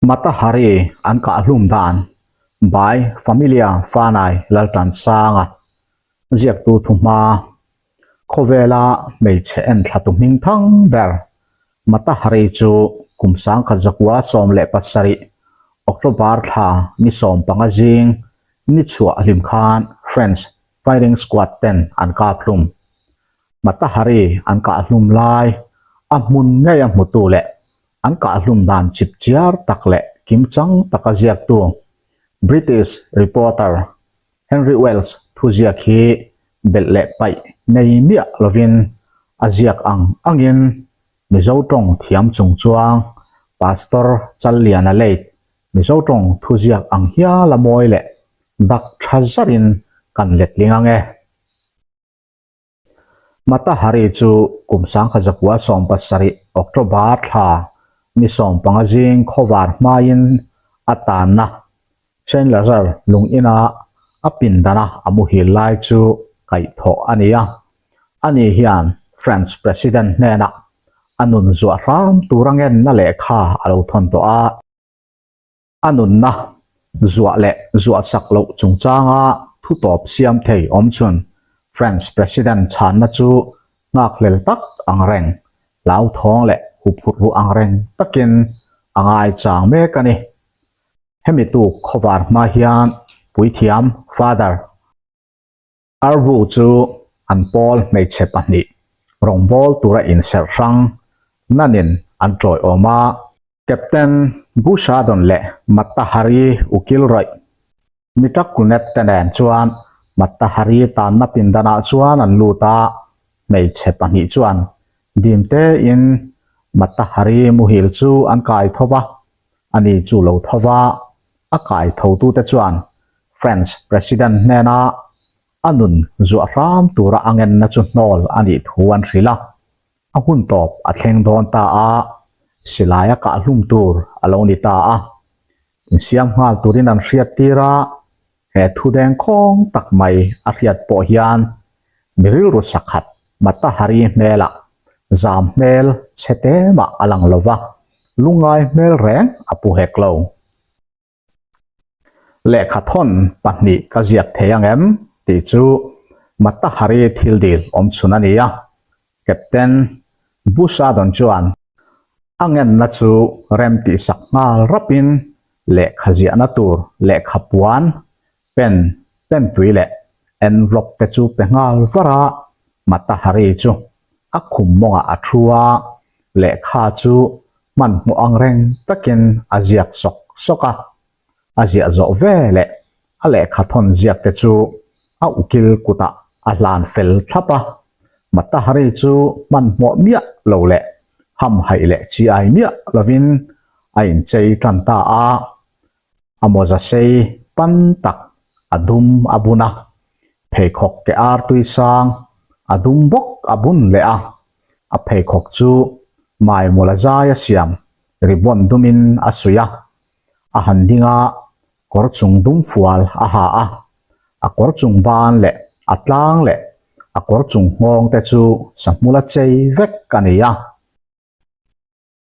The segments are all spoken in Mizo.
Mata Hari an kah hlum dan by Familia Fanai Laltansanga ziaktu thuhma khawvela hmeichhe enthlatu hming thang ber Mata Hari chu kum sangkhat zakua 17 October thla ni 15 zing ni chhuah hlim khan French firing squad ten an kap hlum. Mata Hari an kah hlum lai a hmun ngei a hmutu leh An kahhlum dan chipchiar tak leh kimchang taka ziaktu British reporter Henry Wells thuziak hi belh leh paih nei miah lovin a ziak ang angin Mizo tawng thiam chungchuang Pastor Challiana Late Mizo tawng thuziak ang hiala mawi leh dak tha zarin kan letling ang e. Mata Hari chu kum 1917 October thla ni 15 zing khawvar hmain a tanna Saint Lazar lung ina a pindana a muhil lai chu kaihthawh a ni a. Ani hian France President hnenah a nun zuah hram tur a ngenna lehkha a lo thawn tawh a. A nunna zuah leh zuah sak loh chungchanga thu tawp siam thei awm chhun France President chhanna chu nghakhlel tak ang reng, hlauthawng leh huphurh ru ang reng takin a ngaichang mek a ni. Hemi tuk khawvar hma hian puithiam Father Arvu chu an pawl hmeichhe pahnih rawngbâwl tura inserh hrang nanin an ṭawiawm a. Captain Bushadon leh Matta Hari ukil rawih Mita Kunet te nen chuan Matta Hari tanna pindanah chuan an lut a, hmeichhe pahnih chuan dim tein Matta Hari muhil chu an kai tho va, ani chu lo tho va, a kai thotute chuan French President hnena a nun zuah hram tura a ngenna chu hnawl a nih thu an hrilh a. A hun tawp a thleng dawn ta a, silai a kah hlum tur a lo ni ta a. Insiam nghal turin an hriat tir a, he thu deng khawng tak mai a hriat pawh hian mi rilru sakhat Mata Hari hmelah zam hmel chhe te mah a lang lo va, lungngai hmel reng a pu hek lo. Lehkha thawn pahnih ka ziak thei ang em tih chu Mata Hari thil dil awm chhun a ni a. Captain Bushadon chuan a ngenna chu rem tih sak nghal rapin lehkha ziahna tur lehkha puan, pen, pen tui leh envelope te chu pe nghal var a. Mata Hari chu a khum mawngah a thu a, lehkha chu hmanhmawh ang reng takin a ziak sawk sawk a. A ziah zawh ve leh a lehkha thawn ziak te chu a ukil kutah a hlan fel thlap a. Matahari chu hmanhmawh miah lo leh hamhaih leh chi ai miah lovin a inchei tan ta a. A mawza sei pan tak a dum a bun a, pheikhawk ke ar tui sang a dum bawk a bun leh a. A pheikhawk chu maimawla zai a siam ribbon dumin a suih a, a han ding a, kawr chung dum fual a ha a, a kawr chung ban leh a tlang leh a kawr chung nghawng te chu sahmula chei vek a ni a.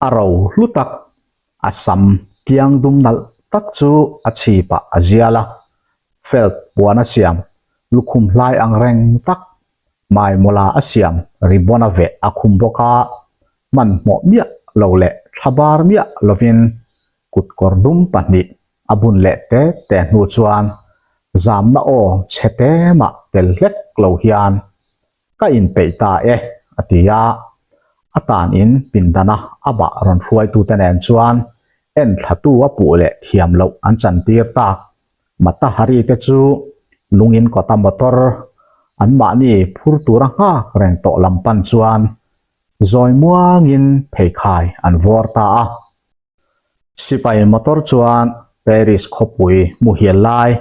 A ro hlu tak, a sam tliang dum nalh tak chu a chhipah a zial a, felt puan a siam lukhum hlai ang reng tak, maimawla a siam ribbon a veh a khum bawk a, hmanhmawh miah lo leh thla bar miah lovin kut kawr dum pahnih a bun leh te te hnu chuan zamna aw chhe te mah tel hlek lo hian ka inpeih ta e a ti a, a tan in pindana a bah rawn hruaitute nen chuan enthlatu a puh leh thiam loh an chantir tak. Mata Hari te chu lungin kawta motor anmahni phur tura nghak reng tawh lam pan chuan Zawi muangin pheikhai an vawr ta a. Sipai motor chuan Paris khawpui muhil lai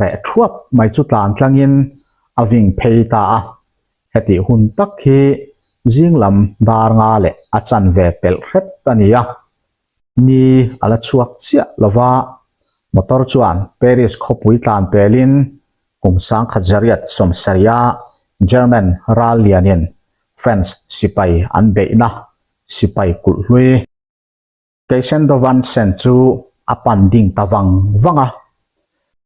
reh thuap mai chu tlan tlangin a ving phei ta a. Hetih hun tak hi zing lam dar nga leh a chanve pelh hret a ni a. Ni a la chhuak chiah lo va, motor chuan Paris khawpui tlan pelin kum 1970 a German ral lianin France sipai an beihna sipai kulh hlui. Keishendovan Sen chu a pan ding ta vang vang a.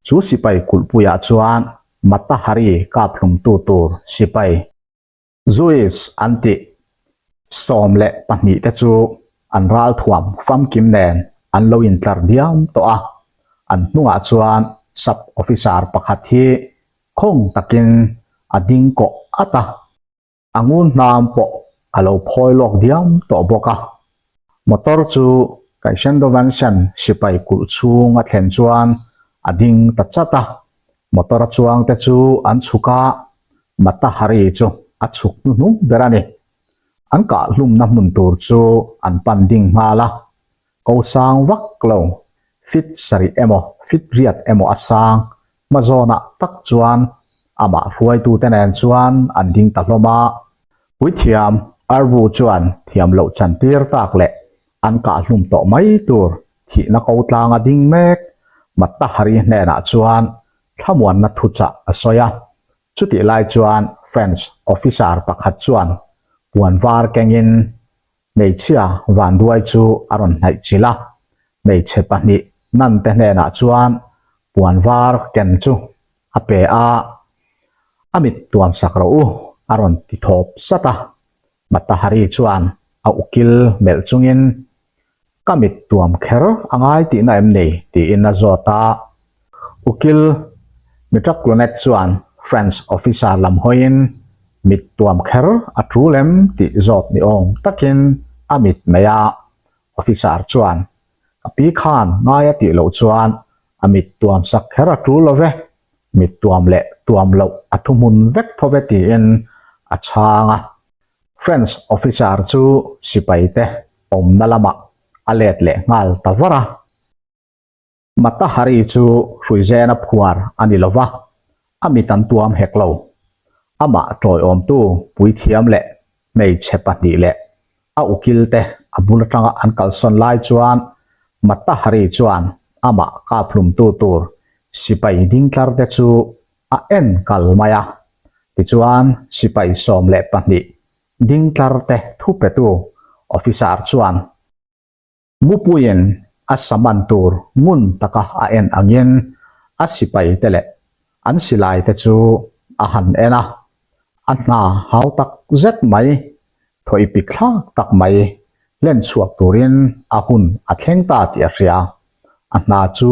Chu sipai kulhpuiah chuan Mata Hari kap hlumtu tur sipai Zuis an tih 12 te chu an ralthuam famkim nen an lo intlar diam tawh a. An hnungah chuan sub officer pakhat hi khawng takin a ding kawh at a. A ngun hnam pawh a lo phawi lawk diam tawh bawk a. Motor chu Kaishendovanshan sipai kulh chhung a thlen chuan a ding ta chat a. Motor a chuang te chu an chhuk a, Matahari chu a chhuk hnuhnung ber a ni. An kah hlumna hmun tur chu an pan ding nghal a. Ko sang vak lo, fit sarih emaw fit riat emaw a sang hma zawnah tak chuan amah hruaitute nen chuan an ding ta hlawm a. Puithiam Arbu chuan thiam loh chantir tak leh an kah hlum tawh mai tur thihna ko tlanga ding mek Matahari hnenah chuan thlamuanna thuchah a sawi a. Chutih lai chuan French officer pakhat chuan puan var kengin Hmeichhia vanduai chu a rawn hnaih chilh a, hmeichhe pahnih nante hnenah chuan puan var ken chu a pe a, A mit tuam sak rawh u, a rawn ti thawp sat a. Matahari chuan a ukil melh chungin, Ka mit tuam kher a ngai tihna em ni? tiin a zawt a. Ukil Mitraklonette chuan French officer lam hawiin, Mit tuam kher a tul em tih zawt ni awm takin a mit mai a. Officer chuan, Ka pi khan ngai a tih loh chuan a mit tuam sak kher a tul lo ve, mit tuam leh tuam loh a thuhmun vek tho ve tiin a chhang a. French officer chu sipaite awmna lamah a let leh nghal ta var a. Matahari chu hruizena phuar a ni lo va, a mit an tuam hek lo. Amah tawiawmtu puithiam leh hmeichhe pahnih leh a ukilte a bul atanga an kalsawn lai chuan Matahari chuan amah kaphlumtu tur sipai dingtlarte chu a en kal mai a. Tichuan sipai 12 dingtlarte thupetu officer chuan Mupuiin a saman tur ngun taka a en angin a sipai te leh an silai te chu a han en a, a hna hau tak zet mai, thawi pik thlak tak mai hlen chhuak turin a hun a thleng ta tih a hria. A hna chu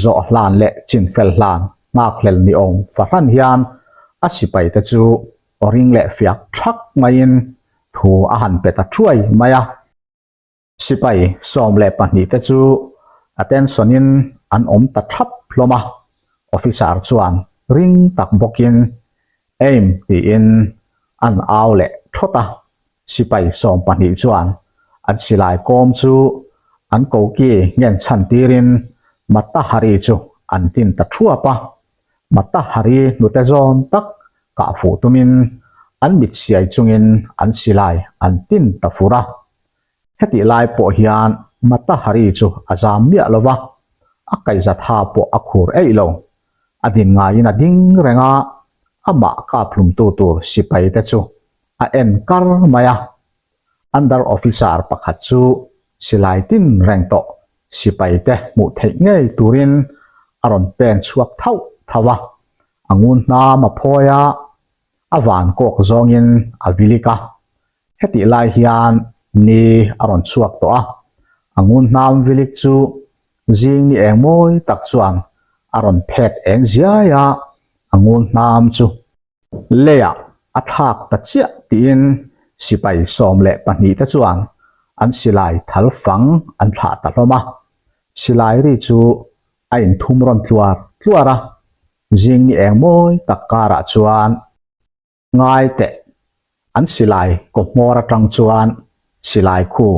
zawh hlan leh chinfel hlan nghakhlel ni awm fahran hian a sipai te chu aw ring leh fiak thak maiin thu a han pe ta thuai mai a. Sipai 12 te chu attention-in an awm ta thap hlawm a, officer chuan ring tak bawkin aim tiin an au leh thawt a, sipai 12 chuan an silai kawm chu an koki ngen chhan tirin Matahari chu an tin ta thuap a, Matahari hnute zawn tak kah fuh tumin an mit siai chungin an silai an tin ta fur a. Hetih lai pawh hian Matahari chu a zam miah lo va, a kaihza tha pawh a khur eih lo. A din ngaiin a ding reng a, amah kaphlumtu tur sipai te chu a en kar mai a. Under officer pakhat chu silai tin reng tawh sipai te hmuh theih ngei turin a rawn pen chhuak thauh thauh a, a ngun hnam a phawi a, a van kawk zawngin a vilik a. Hetih lai hian ni a rawn chhuak tawh a, a ngun hnam vilik chu zing ni eng mawi tak chuan a rawn phet eng ziai a, a ngun hnam chu leiah a thlak ta chiah tiin sipai 12 te chuan an silai thal fang an thlah ta hlawm a, silai ri chu a inthum rawn tluar tluar a, zing ni eng mawi tak karah chuan Ngai teh, an silai kaw hmawr atang chuan silai khu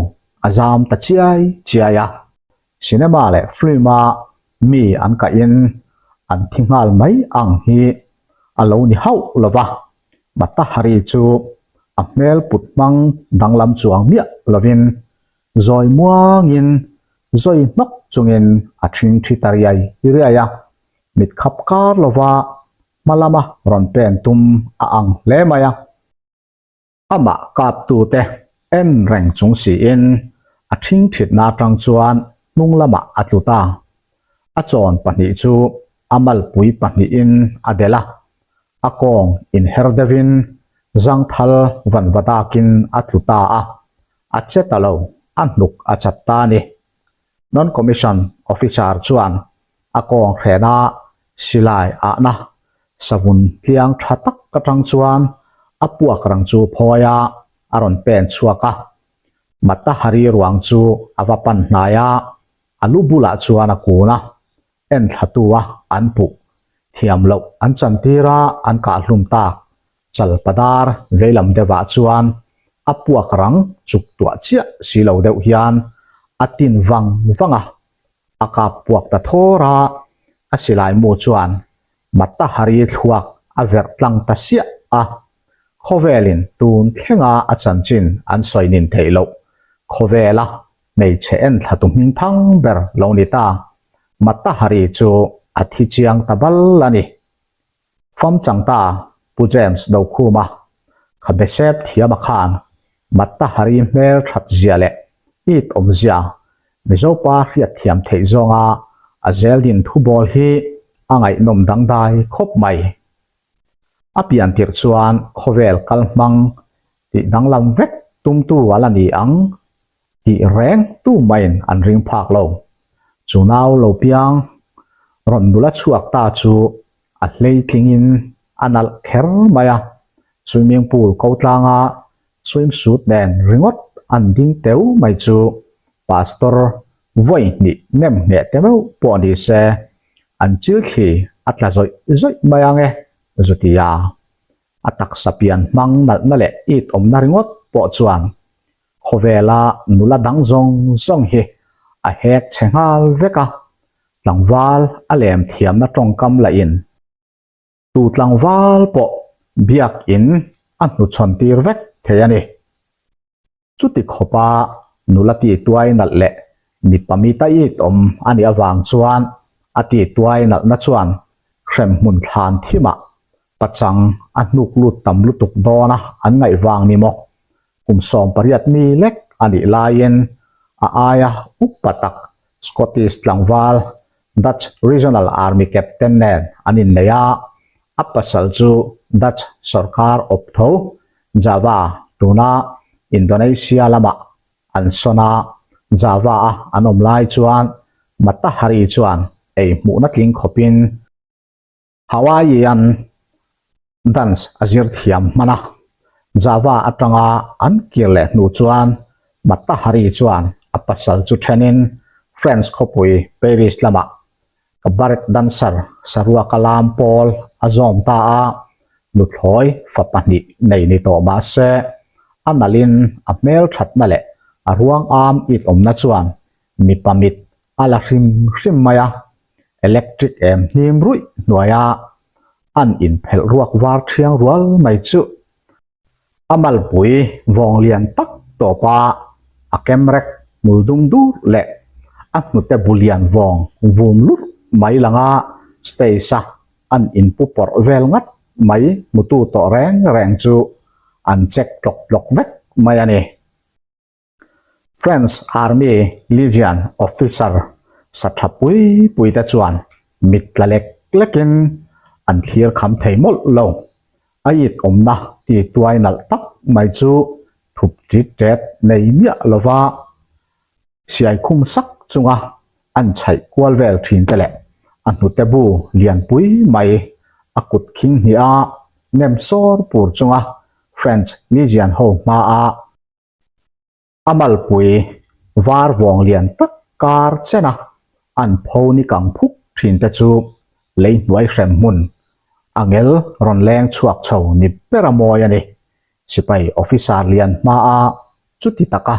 a zam ta chiai chiai a. Cinema leh film a mi an kahin an thi nghal mai ang hi a lo ni hauh lo va, Matahari chu a hmel put hmang danglam chuang miah lovin zawi muangin zawi hnawk chungin a thing thi ta riai riai a, mit khap kar lova hma lama rawn pen tum a ang hle mai a. Amah kaptute en reng chung siin A ṭhingṭhitna aṭang chuan hnung lamah a tlu ta. A chawn pahnih chu a malpui pahnihin a delh a, a kawng inher deuhin zangthal vanva dakin a tlu ta a, a che ta lo, a hnuk a chat ta a ni. Non-Commission Officer chuan a kawng hrena silai ahna savun tliang tha tak atang chuan a puak rang chu phawi a, a rawn pen chhuak a. Matahari ruang chu a va pan hnai a, a lu bulah chuan a kun a, en thlatu a an puh thiam loh an chantir a an kah hlum tak Chalpadar veilam deuhah chuan a puak rang chuk tuah chiah si lo deuh hian a tin vang vang a, a kap puak ta thawr a, a silai mu chuan Matahari thluak a verh tlang ta siah a, khawvelin tun thlenga a chanchin an sawi nin theih loh khawvela hmeichhe en thlatu hming thang ber lo ni ta, Matahari chu a thi chiang ta bal a ni. Fam chang ta Pu James Dokhuma kha besep thiam a khan Matahari hmel that zia leh it awm zia Mizopa hriat thiam theih zawnga a zeldin thu bawl hi a ngaihnawm dangdai khawp mai. A pian tirh chuan khawvel kal hmang tih danglam vek tumtu a la ni ang tih reng tu maiin an ring phak lo. Chu nau lo piang rawn nula chhuak ta chu a hleitlingin a nalh kher mai a, swimming pool ko tlanga swimsuit nen ringawt an ding teu mai chu pastor vawi hnih nem ngheh te meuh pawh ni se an chilthli a tla zawih zawih mai ang e, zutia a taksa pian hmang nalhna leh it awmna ringawt pawh chuan Khawvela nula dang zawng zawng hi a hek chhe nghal vek a, tlangval a lem thiamna tawngkam lahin tu tlangval pawh biakin a hnuchhawn tir vek thei a ni. Chuti khawpa nula ti tuai nalh leh mipa mi ta it awm a nih avang chuan a ti tuai nalhna chuan hremhmun thlan thimah pachang a hnuk lut tam lutuk dawn a an ngaih vang ni maw? Kum 18 mi lek a nih laiin a aia upa tak Scottish tlangval Dutch Regional Army Captain nen an innei a, a pasal chu Dutch sawrkar awp tho Java tuna Indonesia lamah an sawn a, Java-a an awm lai chuan Matahari chuan ei hmuhna tling khawpin Hawaiian dance a zir thiam hman a, Java atanga an kir leh hnu chuan Matahari chuan a pasal chu thenin French khawpui Paris lamah cabaret dancer saruaka lam pawl a zawm ta a, nuthlawi fa pahnih nei ni tawh mah se a nalhin a hmelthatna leh a ruang am it awmna chuan mipa mit a la hrim hrim mai a, electric em hnim ruih hnuaia an inphelh ruak var thiang rual mai chu a malpui vawng lian tak tawpa a kemrek hmul dum dur leh a hnute bu lian vawng vum lurh mai langa stage a an inpu pawrh vel ngat mai hmutu tawh reng reng chu an check tlawk tlawk vek mai a ni. French Army Legion officer sa tha pui pui te chuan mit tla lek lekin an thlir kham thei mawlh lo. A it awmna ti tuai nalh tak mai chu thup tit tet nei miah lova siai khum sak chunga an chhaih kual vel thin te leh a hnute bu lian pui mai a kut khing hnih a nem sawr pur chunga French Legion ho hmaa A malpui var vawng lian tak kar chena an pho ni kang phuk thin te chu lei hnuai hrem hmun a ngel rawn leng chhuak chho ni ber a mawi a ni. Sipai officer lian hmaa chuti taka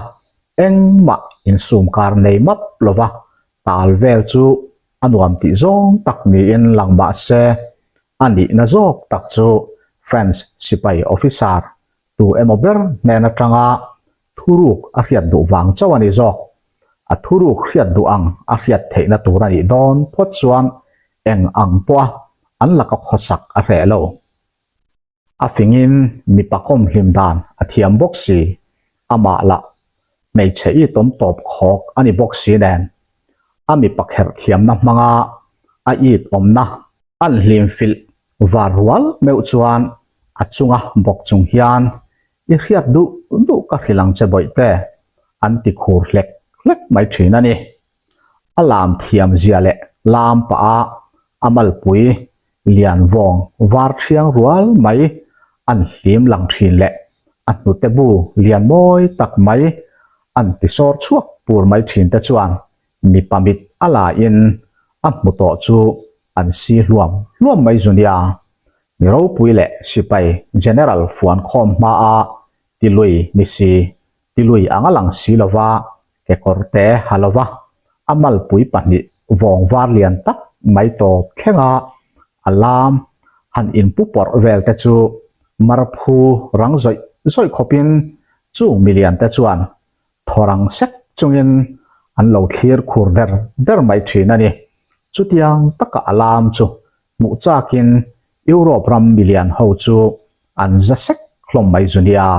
engmah insum kar nei map lova tal vel chu a nuam tih zawng tak niin lang mah se a nihna zawk tak chu French sipai officer Tu emaw ber hnen atanga thuruk a hriat duh vang chauh a ni zawk. A thuruk hriat duh ang a hriat theihna tur a nih dawn phawt chuan eng ang pawha an laka khawsak a hreh lo. A fingin mipa kawm hlim dan a thiam bawk si, amah lah. Hmeichhe itawm tawp khawk a ni bawk si nen, a mipa kherh thiamna hmanga a it awmna an hlim filh var rual meuh chuan a chunga bawk chung hian I hriat duh duh ka hrilh ang che bawihte, an ti khur hlek hlek mai thin a ni. A lam thiam zia leh lam pah a a malpui lian vawng var thiang rual mai an hlim lang thin leh a hnute bu lian mawi tak mai an ti sawr chhuak pur mai thin te chuan mipa mit a la in a hmu tawh chu an si hluam hluam mai zu nia. Mi ropui leh sipai General fuan khawm hma a ti lui ni si, ti lui ang a lang si lova kekawr te ha lova a malpui pahnih vawng var lian tak mai tawp thlenga a lam han inpu pawrh vel te chu marphu rang zawih zawih khawpin chung milian te chuan thaw rang sek chungin an lo thlir khur der der mai thin a ni. Chutiang taka a lam chu hmuh chakin Europe ram milian ho chu an za sek hlawm mai zu nia.